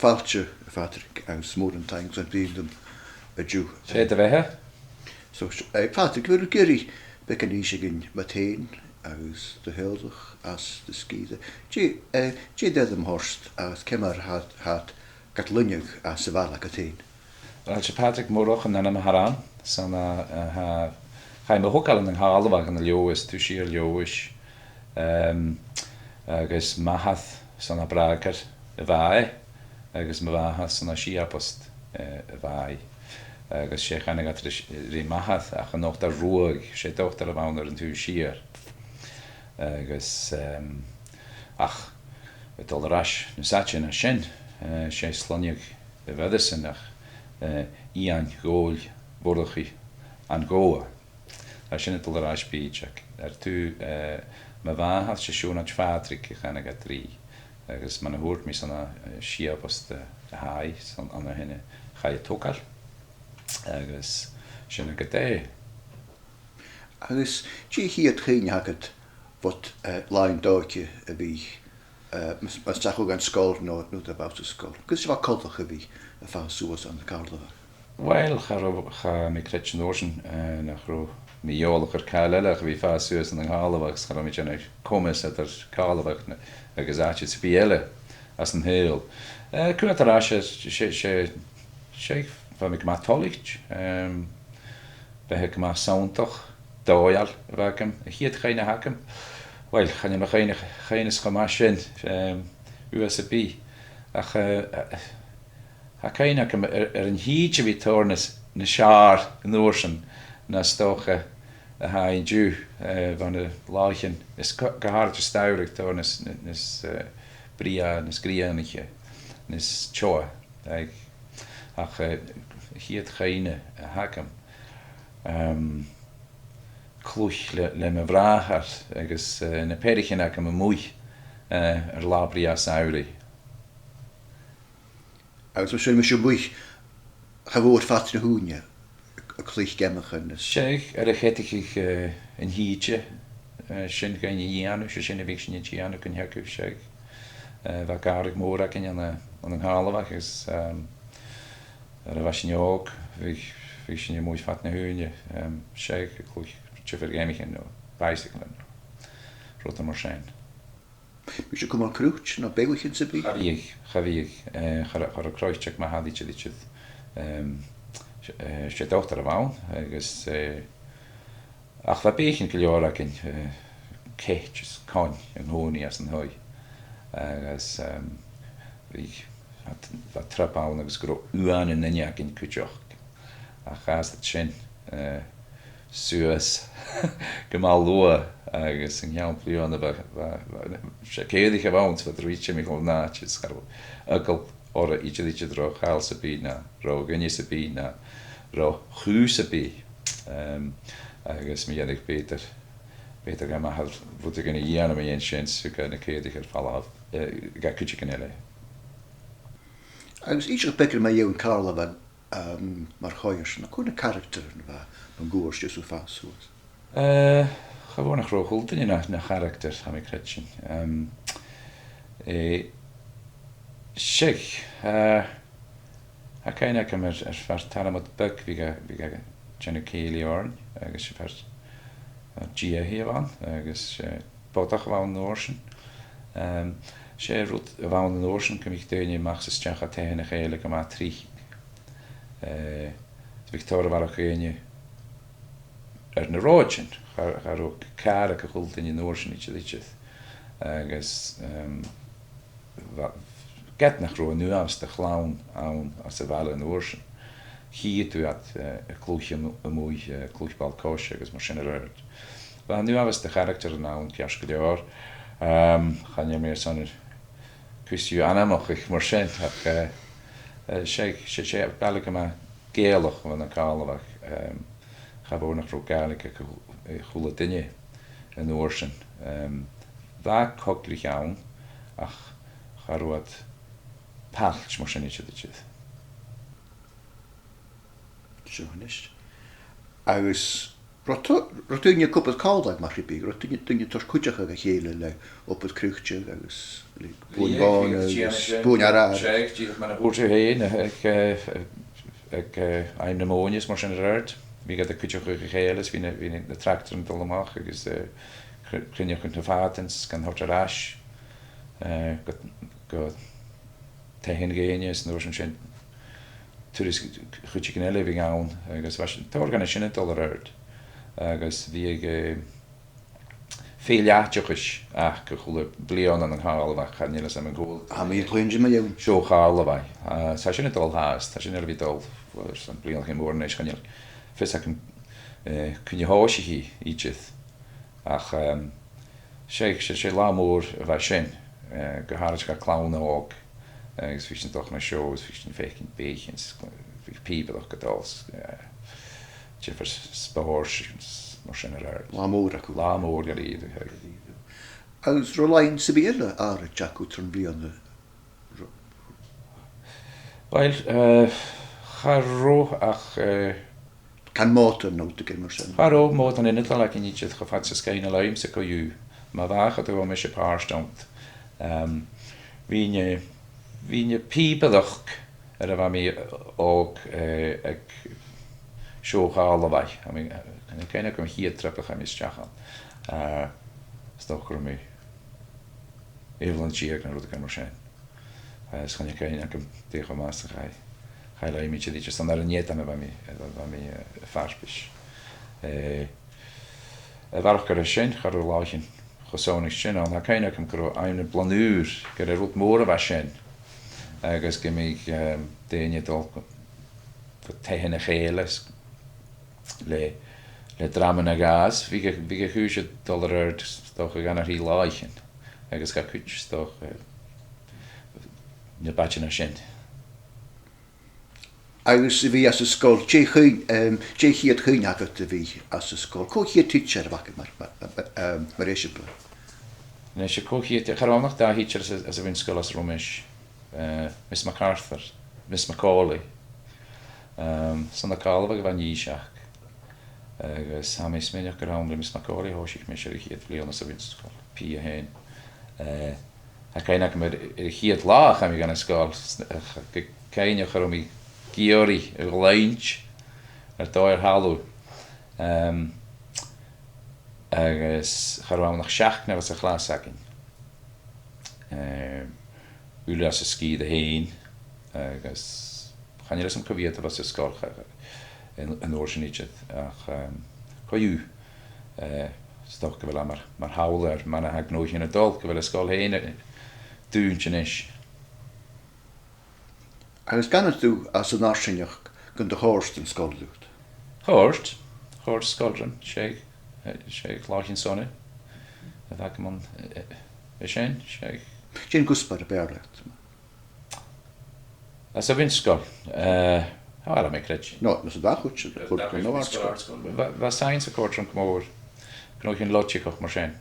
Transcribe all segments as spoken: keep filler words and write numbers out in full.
b' fhaide, a Phàdraig, agus mòran taing airson bruidhinn rium an-diugh. 'S e do bheatha. So, eh, Pàdraig, a bheil thu ag iarraidh beagan innse dhuinn mu dheidhinn agus do theaghlach às an sgìre? Dè, eh, dè an t-ainm a th' ort agus ciamar a tha, tha iad gad loinneadh às a' bhaile agad fhèin? Uill, 's e Pàdraig Murchadh an t-ainm a th' orm, 's ann a, a, a, chaidh mo thogail ann an Càrlabhagh ann an Leòdhas, taobh siar Leòdhais. Ehm, agus m' athair, 's ann à Bràgar a bha e, agus mo mhàthair, 's ann à Siabost, eh, a bha i. Agus 's e a chanadh iad ris, ri m' athair, ach an Dotair Ruadh, 's e dotair a bh' ann air an taobh siar. Agus, ehm, ach, a' dol air ais nas fhaide na sin, eh, 's e sloinneadh a bh' oirrese ach, eh, Iain Dhòmhnaill Mhurchaidh an Gobha. Tha sin a' dol air ais bìdeag. Air taobh, eh, mo mhàthar, 's e Sionnach Phàdraig a chanadh iad rithe. Agus mar a thuirt mi, 's ann à, eh, Siabost, eh, a tha i, 's ann, ann a shin a chaidh a thogail. Agus sin agad e. Agus dè a' chiad chuimhne a th' agad bhon, eh, làithean-òige a bhith, eh, mus, mus deach thu dhan sgoil no, no nuair a bha thu san sgoil? Agus dè bha coltach a bhith a' fàs suas ann an Càrlabhagh? Uill, cha robh, tha mi a' creidsinn an uair sin, eh, nach robh mi eòlach air càil eile ach a bhith a' fàs suas ann an Càrlabhagh, 's cha robh mi a' dèanamh coimeas eadar Càrlabhagh na, agus àite sam bith eile anns an t-saoghal. Eh, a' coimhead air ais, 's e, 's e, 's e, bha mi gu math toilichte, ehm, beatha gu math sanntach, dòigheil a bh' agam. A' chiad chuimhne a th' agam, uill, chan eil mo chuimhne, chuimhne cho math sin, ehm, uair sam bith. Ach, eh, eh, tha cuimhne agam air, air an t-sìde a bhith tòrr nas, nas fheàrr an uair sin na 's dòcha a tha i an-diugh, eh, bha na làithean, is gu, gu h-àraid an t-samhradh tòrr nas, nas, eh, brèagha, nas grianaiche, nas teotha. Ach, ach, eh, a' chiad chuimhne a th' agam, ehm, cluich le, le mo bhràthair agus, eh, na peathraichean agam a-muigh, eh, air latha brèagha samhraidh. Agus mar sin, mise a-muigh, cha mhòr fad na h-ùine a' cluich geamachan is. Seadh, air a chreideadh, eh, an t-sìde, eh, sin dhuinn a dhèanamh, 's e sin a bhiodh sinn a' dèanamh gun teagamh, seadh. Eh, bha gàrradh mòr againn ann an, ann an Càrlabhagh agus, ehm, nuair a bha sinn òg, bhiodh, bhiodh sinn a-muigh fad na h-ùine, ehm, seadh, a' cluich diofar gheamaichean no baidhsagalan, rudan mar sin. Am biodh sibh a' cumail croit no beathaichean sam bith? Cha bhiodh, cha bhiodh, eh, cha robh, cha robh croit aig m' athair idir, idir. Ehm, 's e, eh, 's e dotair a bh' ann, agus, eh, ach bha beathaichean gu leòr againn, eh, cait is coin an-còmhnaidh anns an taigh. Agus, ehm, bhiodh, bha, bha trup ann agus gun robh uain an duine againn cuideachd. Ach dh'fhàs iad sin, eh, suas gu math luath agus an ceann bliadhna bha, bha, bha, 's e caoraich a bh' ann, 's bha iad a' ruith timcheall an àite is cha robh eagal orra idir, idir ro chàil sam bith no ro dhuine sam bith no ro chù sam bith. Ehm, agus mu dheireadh b' fheudar, b' fheudar dha m' athair rudeigin a dhèanamh mu dheidhinn sin 's thug e na caoraich air falbh, eh, dha cuideigin eile. Agus innseadh beagan mu dheidhinn Càrlabhagh, ehm, mar choimhearsanair, cò na caractaran a bha mun cuairt dhuibhse a' fàs suas? Eh, cha mhòr nach robh a h-uile duine na, na charactar, tha mi a' creidsinn. Ehm, eh, seadh, eh, tha cuimhne agam air, air fear Tarmod Beag, bhiodh e, bhiodh e a' dèanamh cèilidh oirnn, agus 's e fear, eh, dìothaidh a bh' ann, agus 's e bodach a bh' ann an uair sin. Ehm, 's e rud a bh' ann an uair sin gum biodh daoine a-mach 's a-steach à taighean a chèile gu math tric. Eh, 's bhiodh tòrr a bharrachd dhaoine air na ròidean, cha, cha robh càr aig a h-uile duine an uair sin idir, idir. Agus, ehm, bha, ged nach robh an uabhas de chlann ann anns a' bhaile an uair sin, chitheadh tu iad, eh, a' cluich a-mu-, a-muigh, eh, cluich ball-coise agus mar sin air adhart. Bha an uabhas de charactaran ann ceart gu leòr. Ehm, chan eil mi airson cus dhiubh ainmeachadh mar sin, ach, eh, eh, 's e, 's e, 's e baile gu math Gàidhealach a bh' ann an Càrlabhagh, ehm, cha mhòr nach robh Gàidhlig aig a h-, a h-uile duine an uair sin. Ehm, bha coigreach ann, ach cha robh iad pailt mar sin idir, idir. Seo a-nis. Agus Robh tu-, robh daoine ag obair còmhla mar sin, robh daoine, daoine a' toirt cuideachadh a chèile le obair croite agus le buain bhàn agus buain àraid. Seadh, dìreach mar a thuirt thu fhèin, aig, eh, aig, eh, àm na mòine is mar sin air adhart. Bhiodh iad a' cuideachadh a chèile, is bhiodh na, bhiodh na tractaran a' dol a-mach agus, eh, cr-, cruinneachadh na fàdan 's gan toirt air ais, eh, gu, gu taighean dhaoine, is an uair sin sin turas chuideigin eile a bhiodh ann, agus bha sin, tòrr dhen sin a' dol air adhart. Agus bhiodh, eh, fèill-àiteachais aca a h-uile bliadhna ann an Càrlabhagh, chan eil fhios agam an cuala. Tha mi a' cluinntinn mu dheidhinn. Seo Càrlabhagh. Ah, 's tha sin a' dol fhathast, tha sin air a bhith a' dol, well, airson bliadhnaichean mòra a-nis, chan eil fhios agam, eh, cuin a thòisich i idir. Ach, ehm, 's e, 's e, 's e latha mòr a bha sin, eh, gu h-àraid dha clann òg, eh, agus bhiodh sinn a' dol chun an seo, agus bhiodh sinn a' faicinn beathaichean, is bhiodh pìobaireachd a' dol, is, eh, diofar s-, spòrs, is mar sin air adhart. Latha mòr aca. Latha mòr gu dearbh, aidh. Agus robh làithean sam bith eile àraid agaibh tron bhliadhna? Uill, eh, cha robh ach, eh, Can mòdan no rudeigin mar sin. Cha robh mòdan ionadail againn idir cho fad 's as cuimhne leamsa co-dhiù. Ma bha, cha do ghabh mise pàirt annta. Ehm, bhithinn, bhithinn a' pìobaireachd nuair a bha mi òg, eh, aig Seo Chàrlabhaigh. Tha mi, eh, chan eil cuimhne agam a' chiad trip a chaidh mi a-steach ann. Eh, 's dòcha gun robh mi aon bhliadhna deug no rudeigin mar sin. Eh, is chan eil cuimhne agam dè cho math 's a chaidh, chaidh leam idir, idir 's ann air an eadar a bha mi, a bha mi, eh, a' farpais. Eh, a bharrachd air sin, cha robh làithean cho sònraichte sin ann. Tha cuimhne agam gun robh àm na Bliadhn' Ùir, gur e rud mòr a bha sin. Agus gum biodh, ehm, daoine a' dol gu, gu taighean a chèile, le, le drama no dhà, bhiodh a, bhiodh a' chùis a' dol air adhart, 's dòcha, dhà no thrì làithean, agus cha cuid, 's dòcha, eh, na b' fhaide na sin. Agus a bhith anns an sgoil, dè a' chuimh-, em, dè a' chiad chuimhne agad a bhith anns an sgoil? Cò a' chiad tidsear a bh' agad mar, mar, mar, em, mar eisimpleir? Nise, cò a' chiad, cha robh ann ach dà thidsear anns a', anns a' bhun-sgoil às an robh mise. Eh, Miss MacArthur, Miss Macaulay. Ehm, 's ann à Càrlabhagh a bha an dithis aca. Agus tha mi a' smaoineachadh gur ann le Miss Macaulay a thòisich mise air a' chiad bhliadhna sa bhun-sgoil, P a h-aon. Eh, tha cuimhne agam air, air a' chiad latha a chaidh mi dhan an sgoil, s-, ach tha cuimhne agam gun robh mi ag iarraidh a ghluinntinn air dòigh air thalamh. Ehm, agus cha robh ann ach seachd mhàthair sa chlas againn. Ehm, uile às an sgìre fhèin, agus chan eil fhios agam cò mheud a bha sa sgoil, cha-, an, an uair sin idir, ach, ehm, co-dhiù, eh, 's dòcha gu bheil e mar, mar shamhla air mar a tha gnothaichean a' dol, gu bheil an sgoil fhèin, eh, dùinte a-nis. Agus dh'aindeoin thu às an fharsaingeachd gun do chòrd an sgoil riut? Chòrd, chòrd an sgoil rium, 's e, eh, 's e làithean sona a bh' agam ann, eh, eh, sin, 's e. Dè an cuspair a b' fheàrr leat? Anns a' bhun-sgoil, eh, tha mi a' creidsinn. No, anns an dà chuid, an dà chuid, no, àrd-sgoil. Bha, bha science a' còrdadh rium gu mòr, gnothaichean loidsigeach mar sin.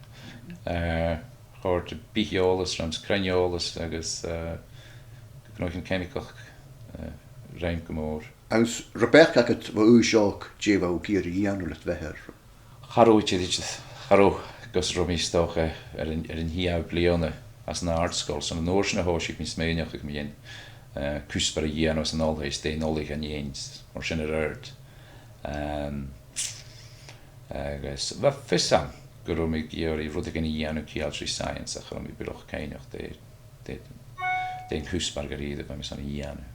Eh, chòrd bitheolas rium, cruinneolas agus, eh, gnothaichean ceimigeach, eh, rium gu mòr. Agus robh beachd agad bho aois òg dè bha thu ag iarraidh a dhèanamh le do bheatha? Cha robh idir, idir, cha robh, gus an robh mi 's dòcha air an, air an t-siathamh bliadhna às an àrd-sgoil, 's ann an uair sin a thòisich mi a' smaoineachadh mu dheidhinn, eh, cuspair a dhèanamh san oilthigh, is dè an oilthigh a dhèanainn, mar sin air adhart. Ehm, agus bha fios agam gun robh mi ag iarraidh rudeigin a dhèanamh ceangailte ri science, ach cha robh mi buileach cinnteach dè, dè, dè an cuspair gu h-àraidh a bha mi airson a dhèanamh.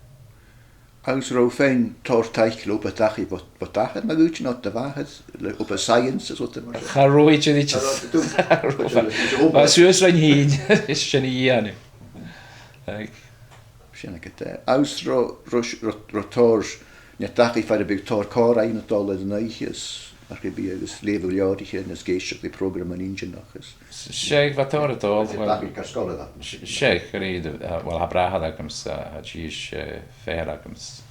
Agus an robh thu fhèin tòrr taic le obair dachaigh bho, bho d' athair, ma dh'fhaoidte, no do mhàthair, le obair science is rudan mar sin? Cha robh idir, idir. Cha robh idir. Cha robh. Bha e suas rinn fhìn, is sin a dhèanamh. Aidh. Sin agad e. Agus robh, robh, robh, robh tòrr, no dachaigh far am biodh tòrr còmhraidhean a' dol air an oidhche is mar gum biodh, agus leughadh leabhraichean is ag èisteachd ri prògraman inntinneach is. 'S e, bha tòrr a' dol, well, dachaigh car sgoile a bh' ann. 'S e, 's e, gu dearbh, eh, well, tha bràthair agamsa, eh, tha dithis, eh, fear agamsa.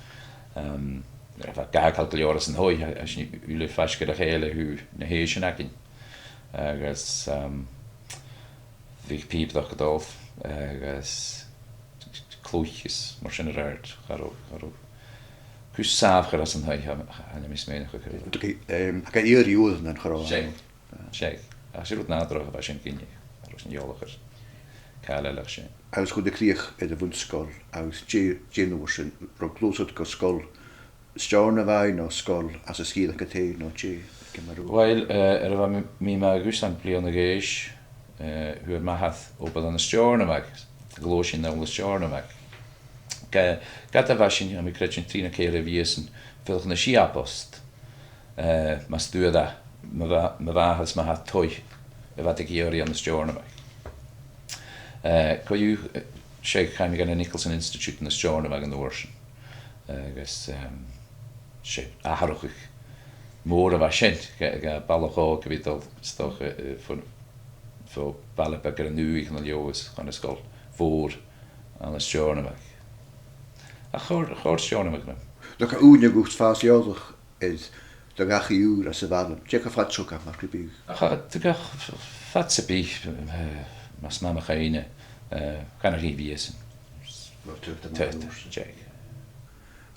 Ehm, bha e a' gabhail gu leòr às an oilthigh, tha, tha sinn uile faisg air a chèile tro na h-aoisean againn. Agus, ehm, bhiodh pìobaireachd a' dol, agus cluich is mar sin air adhart, cha robh, cha robh gus sàmhchair às an taigh, tha, tha, tha mi a' smaoineachadh. Tha, ehm, tha e ag iarraidh uaireannan a chur ann. 'S e. 'S e. Ach 's e rud nàdarrach a bha sin gu h-àraidh, an eòlach air càil eile sin. Agus chuir thu crìoch air a' bhun-sgoil, agus dè, dè an uair sin, an robh gluasad gu sgoil Steòrnabhaigh no sgoil anns an sgìre agad fhèin no dè, ciamar a... Uill, eh, nuair a bha mi, mi mun gus am bliadhna a dh'aois, eh, fhuair m' athair obair ann an Steòrnabhagh, ghluais sinn ann an Steòrnabhagh. Ge-, ged a bha sinn, tha mi a' creidsinn, trì no ceithir mhìosan a' fuireach ann an Siabost, eh, mas d' fhuair mo mha-, mo mhàthair is mo mhàthair taigh a bha iad ag iarraidh ann an Steòrnabhagh. Eh, co-dhiù, eh, 's e, chaidh mi gu na Nicholson Institute ann an Steòrnabhagh an uair sin. Agus, ehm, 's e atharrachadh mòr a bha sin, gu, gu balach òg a bhith a' dol, 's dòcha, eh, fo, fo bhaile beag air an Uaigh no Leòdhas chun na sgoil mhòr ann an Steòrnabhagh. Ach chòrd, chòrd Steòrnabhagh rium. Nach e ùine a bh' agad fhathast eòlach air do dhachaigh ùr anns a' bhaile? Dè cho fada 's a tha e, mar gum biodh? Cha, dè cho f-, fada 's a bha, eh, mas math mo chuimhne, eh, dhà no thrì mhìosan. Ro tuath. Tuath, tuath, dè.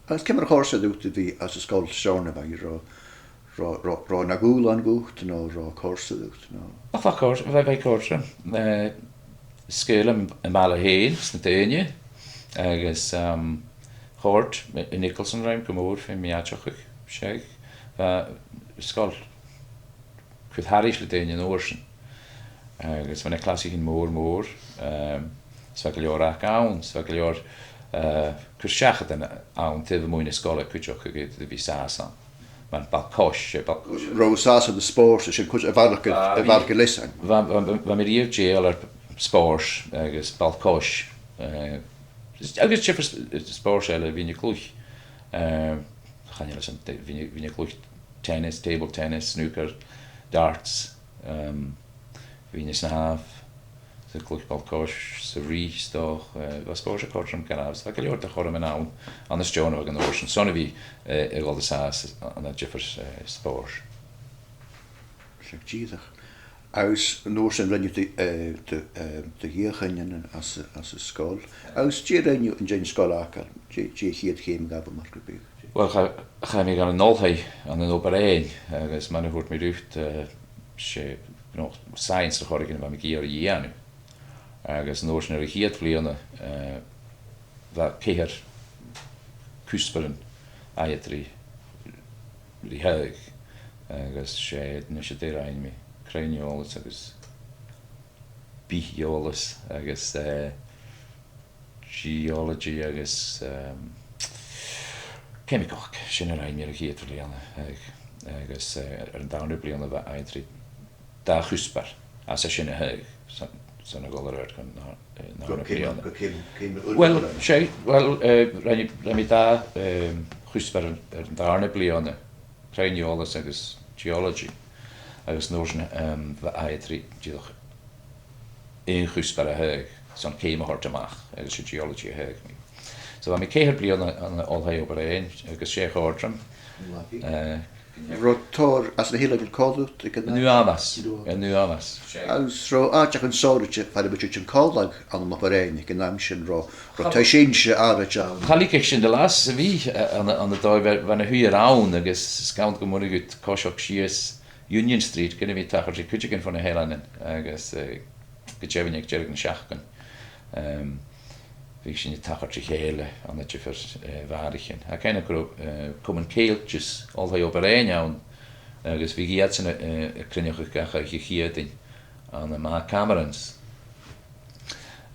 Agus ciamar a chòrd e riut a bhith anns an sgoil Steòrnabhaigh? An robh, robh, robh, robh e na dhùbhlan dhut, no an robh e a' còrdadh riut, no? Ach bha e a' còrd-, bha, bha e a' còrdadh rium. Eh, sgaoil am, am baile fhèin, 's na daoine, agus, um, chòrd, eh, Nicholson rium gu mòr, feumaidh mi aideachadh, 's e, bha an sgoil cur thairis le daoine an uair sin. Agus bha na clasaichean mòr, mòr, ehm, is bha gu leòr aca ann, is bha gu leòr, eh, cur-seachadan ann taobh a-muigh na sgoile cuideachd aig a bhith sàs ann. Mar ball-coise, ball-coise. Robh sàs ann an spòrs, is sin cuid a bharrachd, a bharrachd leis an... Bha, bha, bha, bha mi riamh dèidheil air spòrs agus ball-coise, eh, agus diofar s-, spòrs eile a bhithinn a' cluich. Eh, chan eil fhios agam, bhithinn, bhithinn a' cluich tennis, table tennis, snooker, darts, ehm, bhithinn a' snàmh, 's a' cluich ball-coise, 's a' ruith, 's dòcha, eh, bha spòrs a' còrdadh rium gu dearbh, 's bha gu leòr de chothroman ann, ann an Steòrnabhagh an uair sin, son a bhith, eh, a' dol a sàs ann an diofar, eh, spòrs. Seadh, dìreach. Agus an uair sin rinn thu, eh, do, eh, do dheuchainnean anns a', anns an sgoil. Agus dè rinn thu an dèidh na sgoile fhàgail? Dè, dè a' chiad cheum a ghabh thu, mar gum biodh? Uill, cha-, chaidh mi gu na h-oilthigh ann an Obar Dheathain, agus mar a thuirt mi riut, eh, 's e, you know, science a' choreigin a bha mi ag iarraidh a dhèanamh. Agus an uair sin air a' chiad bhliadhna, eh, bha ceithir cuspairean aghaidh ri, ri thaghadh. Agus 's e, a-nis, dè rinn mi, cruinn-eòlas agus bith-eòlas agus, eh, geology agus, ehm, ceimigeachd, sin a rinn mi air a' chiad bhliadhna, ag-, agus, eh, air an dàrna bliadhna bha aghaidh ri dà chuspair, às a sin a thaghadh, son, son a dhol air adhart gun dà, eh, dàrna bliadhna. Uill, 's e, uill, eh, rinn, rinn mi dà, ehm, chuspair air, air an dàrna bliadhna, cruinn-eòlas agus geology, agus an uair sin, ehm, bha aghaidh ri dìreach aon chuspair a thaghadh, son ceum a thoirt a-mach, agus 's e geology a thaghadh mi. So bha mi ceithir bliadhna ann an Oilthigh Obar Dheathain, agus 's e a chòrd rium. An robh tòrr às na h-eileanan còmhla riut aig an àm? An uair sin. An uair sin. Agus an robh àiteachan sònraichte far am biodh sibh a' tighinn còmhla ann an Obar Dheathain aig an àm sin, an robh, an robh taigh-seinnse àraid ann? Cha leigeadh sin do leas a bhith, eh, ann, ann an dòigh, bha, bha na h-uiread ann, agus 's gann gum b' urrainn dhut coiseachd sìos Union Street, gun a bhith a' tachairt ri cuideigin bho na h-eileanan, agus, eh, gu deimhinne aig deireadh na seachdain, ehm, bhiodh sinn a' tachairt ri chèile ann an diofar, eh, bhàraichean. Tha cuimhne agam gun robh, eh, Comann Ceiltis Oilthigh Obar Dheathain ann, agus bhiodh iadsan a', eh, a' cruinneachadh gach oidhche Chiadain ann am Mac Camerons.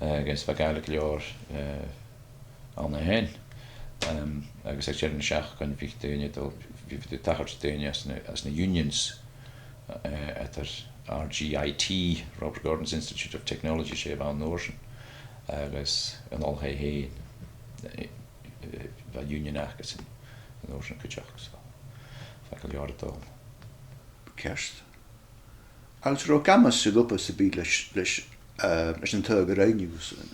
Agus bha Gàidhlig gu leòr, eh, ann a shin. Em, agus aig deireadh na seachdain, bhiodh daoine a' dol, bhiodh, bhiodh tachairt daoine às na, às na unions, eh, eadar R G I T, Robert Gordon's Institute of Technology, 's e a bh' ann an uair sin, agus an oilthigh fhèin, eh, eh, bha union aca-san an uair sin cuideachd, so bha gu leòr a' dol. Ceart. Agus an robh gamas a' gabhail sam bith leis, leis, eh, leis an taghadh a rinn thu, son,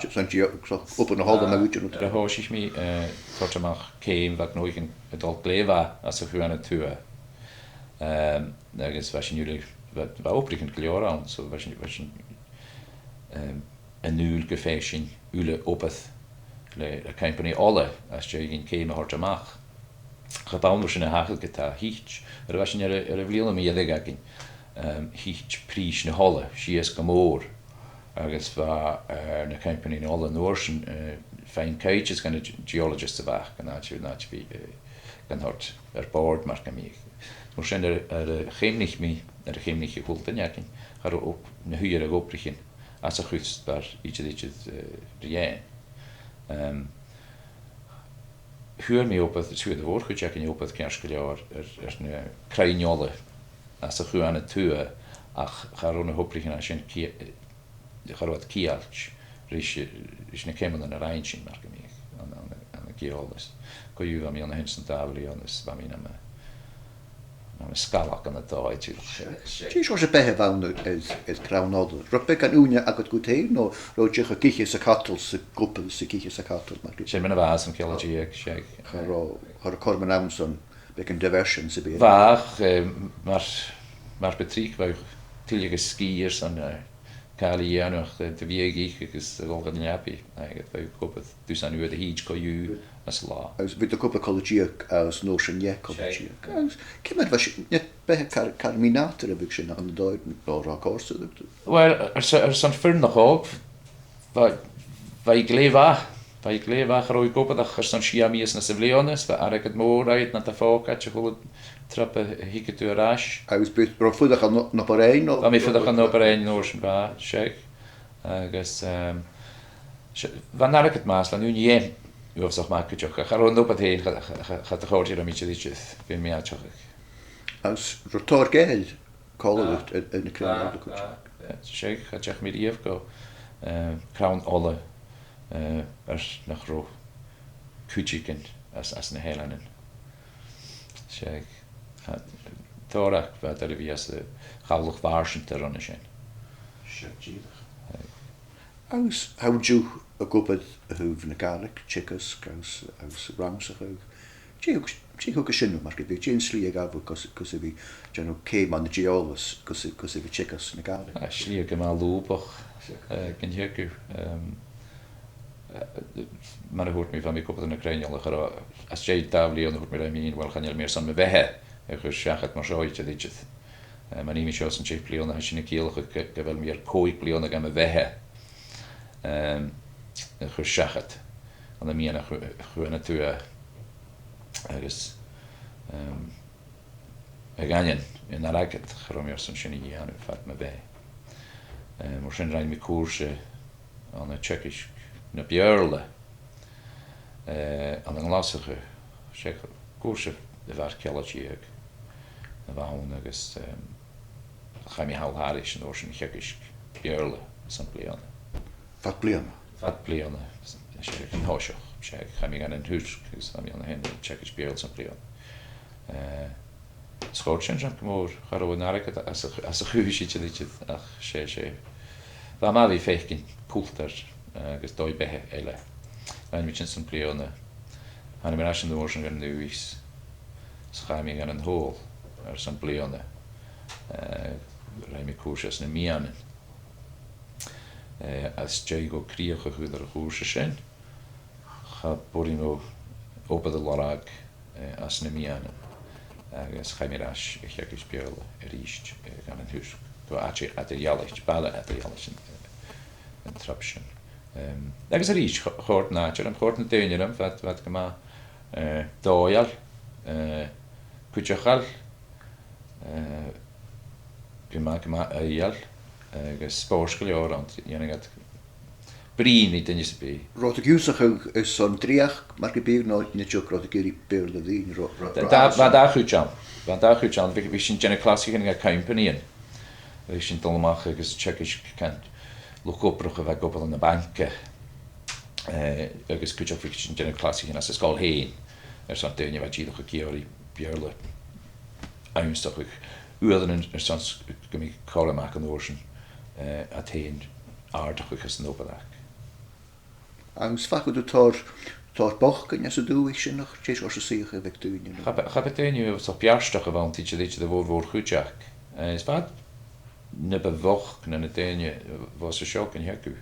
son dè, son obair na h-oilthigh, mar a thuirt thu? Nuair a thòisich mi, eh, a' toirt a-mach ceum, bha gnothaich a' dol glè mhath anns a' Chuan a Tuath. Em, agus bha sinn uile, bha, bha obraichean gu leòr ann, so bha sinn, bha sinn, em, an dùil gum faigheadh sinn uile obair le, le companaidh ola às dèidh ceum a thoirt a-mach. Cha b' ann mar sin a thachair gu tà, thuit, nuair a bha sinn air a, air a' bhliadhna mu dheireadh againn, em, thuit prìs na h-ola sìos gu mòr, agus bha, eh, na companaidhean ola an uair sin, eh, faighinn cuidhteas dha na ge-, geologists a bh' aca, an àite, an àite a bhith, eh, gan toirt air bòrd mar gum biodh. Mar sin air, air a chuimhnich mi, air a chuimhnich a h-uile duine againn, cha robh o-, na h-uiread obraichean anns a' chuspair idir, idir, eh, ri fhaighinn. Em, fhuair mi obair, fhuair a' mhòr-chuid againn obair ceart gu leòr air, air na crainn-ola anns a' Chuan a Tuath, ach cha robh na h-obraichean sin cia-, cha robh iad ceangailte ris, ris na ceumannan a rinn sinn, mar gum biodh, ann, ann, ann an geòlas. Co-dhiù, bha mi ann an sin son dà bhliadhna, is bha mi nam, nam sgaladh ann an dòigh, tha mi a' smaoineachadh. Dè seòrsa beatha a bh' ann air, air crann-ola? An robh beagan ùine agad dhut fhèin, no an robh thu dìreach ag ithe 's a' cadal 's ag obair 's ag ithe 's a' cadal, mar gum biodh? Sin mar a bha e san ceann a deug, seadh. Cha robh, cha robh cothrom ann son beagan diversion sam bith? Bha, ach, eh, mar, mar bu tric bha thu a' tilleadh gu sgìre airson, eh, càil a dhèanamh, ach, eh, do bhiodh tu ag ithe agus a' dol dhan leabaidh, agus bha thu ag obair dusan uair a thìde co-dhiù san latha. Agus bha thu ag obair cola-deug agus an uair sin dheth cola-deug. Seadh. Agus ciamar a bha sin, an robh beatha car, car mì-nàdarra a bha sin ann an dòigh, no an robh cùrsa? Uill, airson, airson fireannach òg, bha, bha i glè mhath, bha i glè mhath, cha robh i ag obair ach airson sia mìosan sa bhliadhna, is bha airgead mòr agad nad phòcaid a h-uile trup a thigeadh tu air ais. Agus an robh thu a' fuireach ann an Obar Dheathain, no? Bha mi a' fuireach ann an Obar Dheathain an uair sin, bha, seadh. Agus, ehm, s-, bha an airgead math, bha an ùine dheth uabhasach math cuideachd, ach cha robh an obair fhèin, cha, cha, cha, cha do chòrd e rium idir, idir, bha mi a' tighinn. Agus an robh tòrr geathail còmhla riut air, air na crann-ola cuideachd? Bha, bha, seadh, cha deach mi riamh gu, eh, crann-ola, eh, air nach robh cuideigin às, às na h-eileanan. Seadh, cha, tòrr, ach bha iad air a bhith às a' chabhlach mhaireannach ron a sin. Seadh, dìreach. Agus tha thu an seo ag obair a thaobh na Gàidhlig, teagasg agus, agus rannsachadh. Dè thug, dè thug sin, mar gum biodh, dè an slighe a ghabh thu gus, gus a bhith a' dèanamh ceum ann an eòlas, gus, gus a bhith a' teagasg na Gàidhlig? Ah, slighe gu math lùbach, eh, gun teagamh. Ehm, eh, mar a thuirt mi, bha mi ag obair anns na crainn-ola, cha robh, às dèidh dà bhliadhna thuirt mi rium fhìn, uill, chan eil mi airson mo bheatha a chur seachad mar seo idir, idir. Eh, ma nì mi seo san deich bliadhna, tha sin a' ciallachadh gu, gu bheil mi air còig bliadhna dha mo bheatha, ehm, a chur seachad ann am meadhan a' Chu-, Chuain a Tuath agus, ehm, a dh'aindeoin an airgid, cha robh mi airson sin a dhèanamh fad mo bheatha. Eh, mar sin rinn mi cùrsa ann an teagasg na Beurla, eh, ann an Glaschu. 'S e cùrsa a bha air ceala-deug a bh' ann agus, ehm, chaidh mi thall thairis an uair sin a theagasg Beurla airson bliadhna. Fad bliadhna? Fad bliadhna, 's e an toiseach, 's e, chaidh mi dhan an Tuirc agus bha mi ann an sin a' teagasg Beurla airson bliadhna. Eh, 'S chòrd sin rium gu mòr, cha robh an airgead às a, às a' chùis idir, idir, ach 's e, 's e. Bha e math a bhith a' faicinn cultar, eh, agus dòigh-beatha eile. Rinn mi sin airson bliadhna. Thàinig mi air ais an uair sin dhan Uibhist, is chaidh mi dhan an t-Sabhal airson bliadhna. Eh, rinn mi cùrsa anns na meadhanan. Eh, às dèidh dhomh crìoch a chur air a' chùrsa sin, cha b' urrainn dhomh obair a lorg, eh, anns na meadhanan, agus chaidh mi air ais a theagasg Beurla a-rithist, eh, dhan an Tuirc. Gu àite eadar-dhealaichte, baile eadar-dhealaichte an, eh, an trup sin. Em, agus a-rithist, cho-, chòrd an àite rium, chòrd na daoine rium, bha iad, bha iad gu math, eh, dòigheil, eh, cuideachail, eh, gu math, gu math aoigheil, agus spòrs gu leòr ann, dhèanadh iad bruidhinn ri duine sam bith. An robh iad ag ionnsachadh airson dreuchd, mar gum biodh, no an tigeadh, an robh iad ag iarraidh Beurla a bhruidhinn, ro-, ro-, Bha, bha, bha dà chuid ann, bha dà chuid ann, bha, bha sinn a' dèanamh clasaichean dha companaidhean, bha sinn a' dol a-mach agus a' teagasg, can, luchd-obrach a bha ag obair ann am banca, eh, agus cuideachd bha sinn a' dèanamh clasaichean anns an sgoil fhèin, airson daoine a bha dìreach ag iarraidh Beurla ionnsachadh, uaireannan airson s-, gum biodh cothrom aca an uair sin, eh, iad fhèin àrdachadh anns an obair aca. Agus am faca tu tòrr, tòrr bochdainn anns an dùthaich sin, no dè seòrsa suidheachadh a bh' aig daoine, no? Cha b', cha b' e daoine uabhasach beartach a bh' ann idir, idir a' mhòr-mhòr-chuid aca. Eh, is bha na bu bhochd na, na daoine, eh, bhos an seo gun teagamh.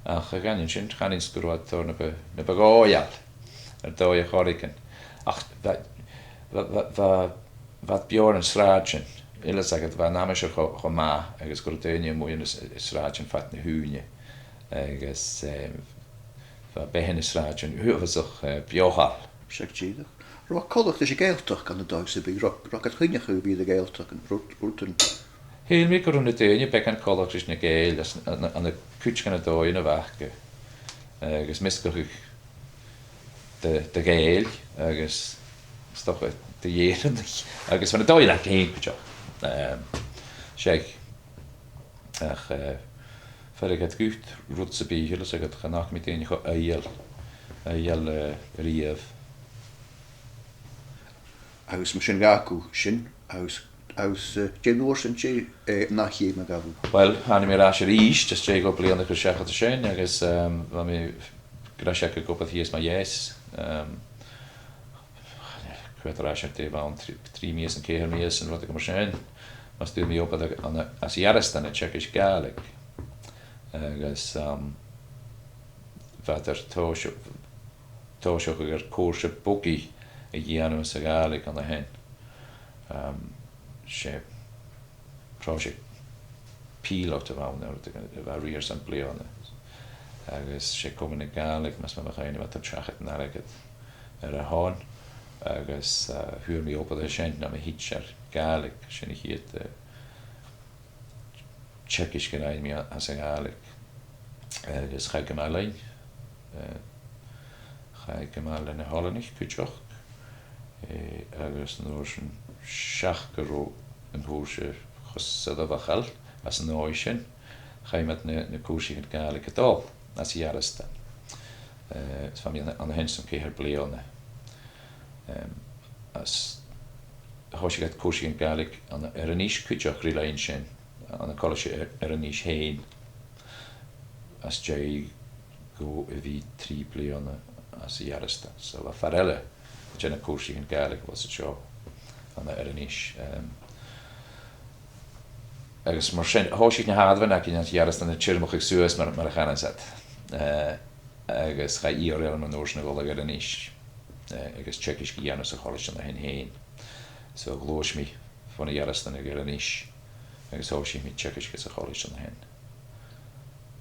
Ach a dh'aindeoin sin, chanainn-sa gun robh iad tòrr na bu, na bu dhòigheil air dòigh air choreigin. Ach bha, bha, bha, bha, bha beò air an t-sràidean, eil fhios agad, bha an aimsir cho, cho math agus gun robh daoine a-muigh air an s-, sràidean fad na h-ùine agus, eh, bha beatha na sràidean uabhasach, eh, beothail. Seadh, dìreach. Robh coltach ris a' Ghàidhealtachd ann an dòigh sam bith, robh, robh iad a' cuimhneachadh a bhith air a' Ghàidhealtachd an rud, rudan. Shaoil mi gun robh na daoine beagan coltach ris na Gàidheil anns, ann, ann an cuid de na dòighean a bh' aca, agus measgachadh de, de Ghàidheil agus, is dòcha, de dh'Èireannaich, agus bha na dòighean aca fhèin cuideachd. Ehm, seadh. Ach, eh, feumaidh iad guth rud sam bith, eil fhios agad, chan fhaca mi daoine cho aoigheil, aoigheil, eh, riamh. Agus mar sin dh'fhàg thu sin, agus, agus, eh, dè an uair sin, dè, eh, an ath cheum a ghabh thu? Uill, thàinig mi air ais a-rithist, às dèidh dhà bhliadhna a chur seachad an sin, agus, ehm, bha mi ag obair shìos mu dheas, ehm, chuir iad air ais an dèidh bhon trì, trì mìosan, ceithir mìosan, rudeigin mar sin. Mus d' fhuair mi obair ann an, anns a' Ghearasdan a' teagasg Gàidhlig. Agus, um, bha iad air tòis-, tòiseachadh air cùrsa bogaidh a dhèanamh sa Ghàidhlig an sin. Um, 's e pròiseact pìleat a bh' ann, a bha a-rithist airson bliadhna. Agus 's e Comunn na Gàidhlig, mas math mo chuimhne, a bha a' toirt seachad an airgid air a shon. Agus, eh, fhuair mi obair an sin, nam thidsear Gàidhlig, sin a' chiad, eh, teagasg a rinn mi a-, anns a' Ghàidhlig. Agus chaidh gu math leinn, eh, chaidh gu math leis na h-oileanaich cuideachd, eh, agus an uair sin seach gun robh an cùrsa cho soirbheachail anns an dòigh sin, chaidh mi air na, na cùrsaichean Gàidhlig a' dol anns a' Ghearasdan. Eh, is bha mi an, an sin son ceithir bliadhna. Em, is thòisich iad cùrsaichean Gàidhlig ann an Inbhir Nis cuideachd ri linn sin, ann an Colaiste Inbh-, Inbhir Nis fhèin, às dèidh dhomh a bhith trì bliadhna anns a' Ghearasdan. So bha fear eile a' dèanamh cùrsaichean Gàidhlig a bha seo ann an Inbhir Nis. Em, agus mar sin, thòisich na h-àireamhan againn anns a' Ghearasdan a' tiormachadh suas mar, mar a chanas iad. Eh, agus chaidh iarraidh orm an uair sin a dhol a dh'Inbhir Nis, eh, agus teagasg a dhèanamh sa cholaiste an sin fhèin. So ghluais mi bhon a' Ghearasdan a dh'Inbhir Nis, agus thòisich mi teagasg sa cholaiste an sin.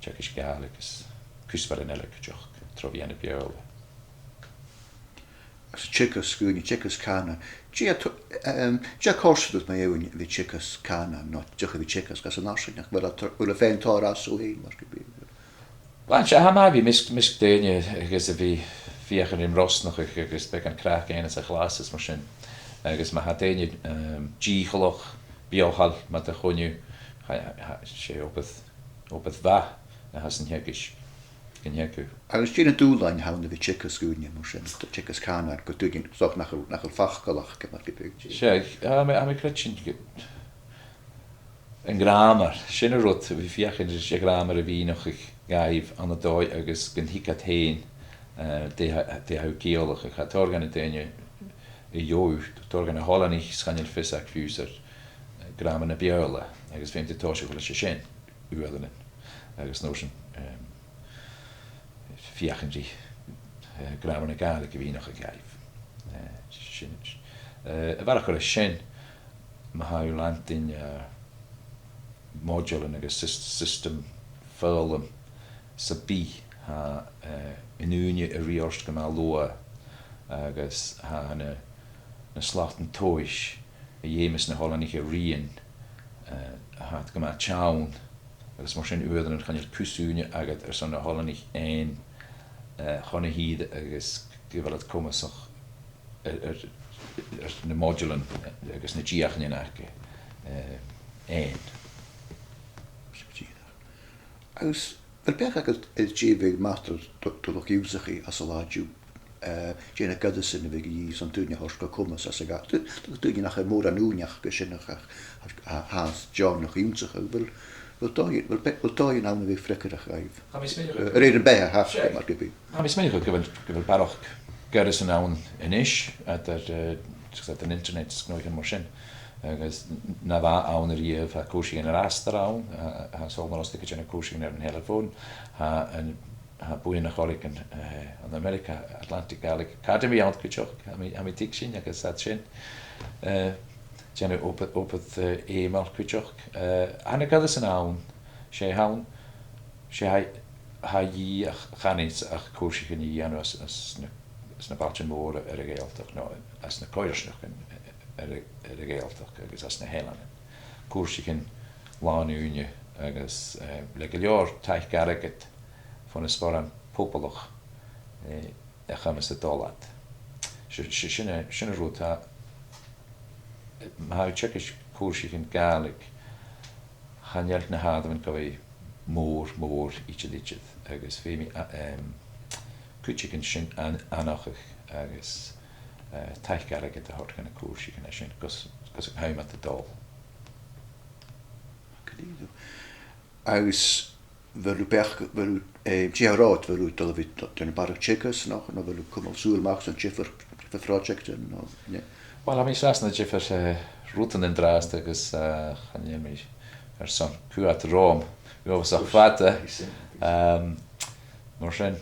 Teagasg Gàidhlig agus cuspairean eile cuideachd tro mheadhan na Beurla. Agus teagasg dhaoine, teagasg cànain. Dè tha, em, dè tha còrdadh riut mu dheidhinn a bhith teagasg cànain, no dìreach a bhith teagasg anns an fharsaingeachd, a bheil thu, a bheil thu fhèin a' toirt às thu fhèin, mar gum biodh? Uill, 's e, tha e math a bhith a' meas-, measg daoine agus a bhith a' feuchainn rim brosnachadh agus beagan craic fhaighinn anns a' chlas is mar sin. Agus ma tha daoine, em, dìcheallach, beothail, mar a chunnaic thu, tha, tha, 's e obair, obair mhath a th' anns an teagasg, an teagasg. Agus dè na dùbhlain a th' ann a bhith teagasg dhaoine mar sin, teagasg cànain, gu daoine, 's dòcha nach eil, nach eil facal aca, mar gum biodh. 'S e, tha mi, tha mi a' creidsinn gu an gràmar, sin an rud, a bhith a' feuchainn ris a' ghràmar a mhìneachadh dhaibh ann an dòigh agus gun tuig iad fhèin, eh, dè tha, dè tha thu a' ciallachadh. Tha tòrr dha na daoine a gheibh thu, tòrr dha na h-oileanaich, 's chan eil fios aca fiù 's air, eh, gràmar na Beurla, agus feumaidh tu tòiseachadh leis a sin uaireannan. Agus an uair sin, em, feuchainn ri, eh, gràmar na Gàidhlig a mhìneachadh dhaibh. Eh, sin, eh, a bharrachd air sin, ma tha thu a' leantainn, eh, modailean agus sis-, siostam foghlaim sam bith, tha, eh, an ùine a' ruith ort gu math luath agus tha na, na slatan tomhais a dh'fheumas na h-oileanaich a ruighinn, eh, tha iad gu math teann, agus mar sin uaireannan chan eil cus ùine agad airson na h-oileanaich fhèin, eh, chun a thìde agus gu bheil iad comasach air, air, air na modailean agus na deuchainnean aca, eh, fhèin. Agus a bheil beachd agad air dè bhiodh math do, do, do luchd-ionnsachaidh anns an latha an-diugh, eh, dè na goireasan a bhiodh a dhìth son daoine a thoirt gu comas anns a' Ghà-, do, do, daoine nach eil mòran ùine aca gu sin ach, ach, ach, ach tha deònach ionnsachadh, a bheil, a bheil dòigh, a bheil be-, a bheil dòighean ann a bhiodh freagarrach dhaibh? Tha mi a' smaoineachadh. Eh, a rèir am beatha a th' aca, seadh, mar gum biodh. Tha mi a' smaoineachadh gu bheil, gu bheil barrachd goireasan ann a-nis, eadar, eh, just eadar an internet is gnothaichean mar sin. Agus n-, na bha ann a-riamh, tha cùrsaichean air astar ann, tha, tha Sabhal Mòr Ostaig a' dèanamh cùrsaichean air an telephone, tha an, tha buidheann air choreigin, eh, ann an Ameireaga, Atlantic Gaelic Academy ann cuideachd, tha mi, tha mi a' tuigsinn, agus iad sin, eh, dèanamh obair, obair, eh, fheumail cuideachd. Eh, tha na goireasan ann, 's e th' ann, 's e tha, tha dhìth ach chan eil ach cùrsaichean a dhèanamh anns, anns na, anns na bailtean mòra air a' Ghàidhealtachd, no anns na coimhearsnachdan air a', air a' Ghàidhealtachd agus anns na h-eileanan. Cùrsaichean làn-ùine agus, eh, le gu leòr taic airgid bho na sporan poblach, eh, a chumas a' dol iad. Si-, si-, sin an, sin an rud, tha, ma tha thu a' teagasg cùrsaichean Gàidhlig, chan eil na h-àireamhan gu bhith mòr, mòr idir, idir, agus feumaidh, a, em, cuideigin sin aithn-, aithneachadh agus, eh, taic airgid a thoirt dha na cùrsaichean sin gus, gus an cùm iad a' dol. Agus a bheil thu beachd-, a bheil thu, eh, dè tha thu ag ràdh, a bheil thu a' dol a bhith a' dèanamh barrachd teagaisg, no, no a bheil thu a' cumail sùil a-mach airson diofar, diofar phròiseactan, no, yeah? Uill, tha mi a' seasamh air diofar, eh, rudan an-dràsta agus, eh, chan eil mi airson coimhead romham uabhasach fada. Em, mar sin,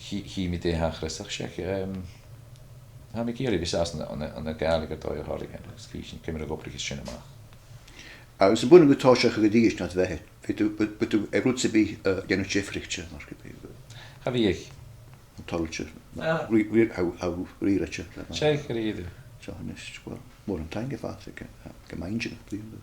chì, chì mi dè thachras, ach seadh, em, tha mi ag iarraidh a bhith a' seasamh ann an, ann an, ann an Gàidhlig air dòigh air choreigin, agus chì sinn ciamar a dh'obraich sin a-mach. Agus am b' urrainn dhut tòiseachadh a-rithist nad bheatha, bhiodh tu, bhiodh, bhiodh tu air rud sam bith, eh, a' dèanamh diofraichte, mar gum biodh? Cha bhitheadh. Toilichte. Ah. Ri-, ri-, tha, tha, ri-rèite. Seadh, gu dearbh. So, a-nis, uill, mòran taing, a Phàdraig, gu, gu math inntinneach, bliadhna.